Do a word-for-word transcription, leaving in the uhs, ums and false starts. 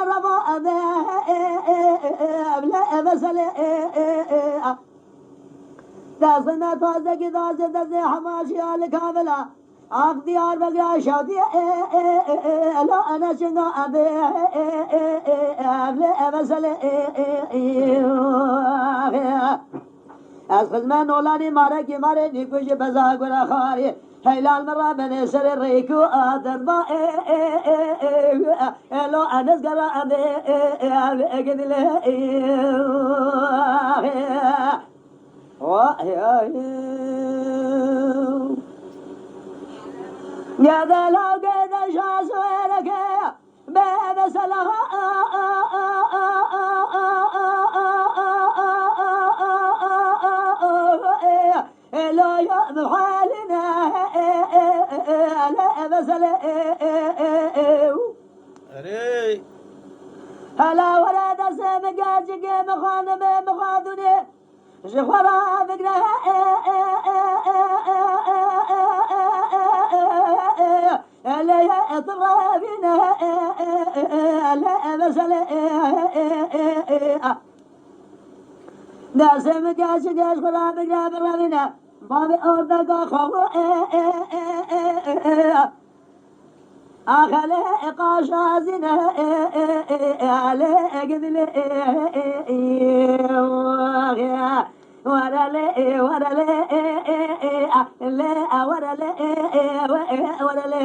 Ene reva eve, e, e, e, e, evle eve sele, e, e, e, a. Destine tazeki dazê dezê hemaşiya li kavila. Ak Diyarbekir şadiye, e, e, e, e, elo ene çinga eve, e, e, e, e, evle eve sele, e, e, e, e. Ez xizme nolanî marekî marê nîkujî beza gure xarî. Heylal min ra benê serê rêk û adirba, e, e, e, e, e, elo ene zgara eve, e, e, e, e, gidile, e, e, e. Vay, ay. Ya da la gede şasu ereke. Bebe sala. Elo ya muhaline. Ele eve sele. Erê. Hala were destê min gecikê min xanimê min xatûnê. Ji xwe re bigre, lê tu revîne, lê eve sele, destê min geç, geç xwe re bigre, birevîne. Bavê ordeka xwe, Axele qaşazine, ale gidile, warale, warale, le, warale, warale.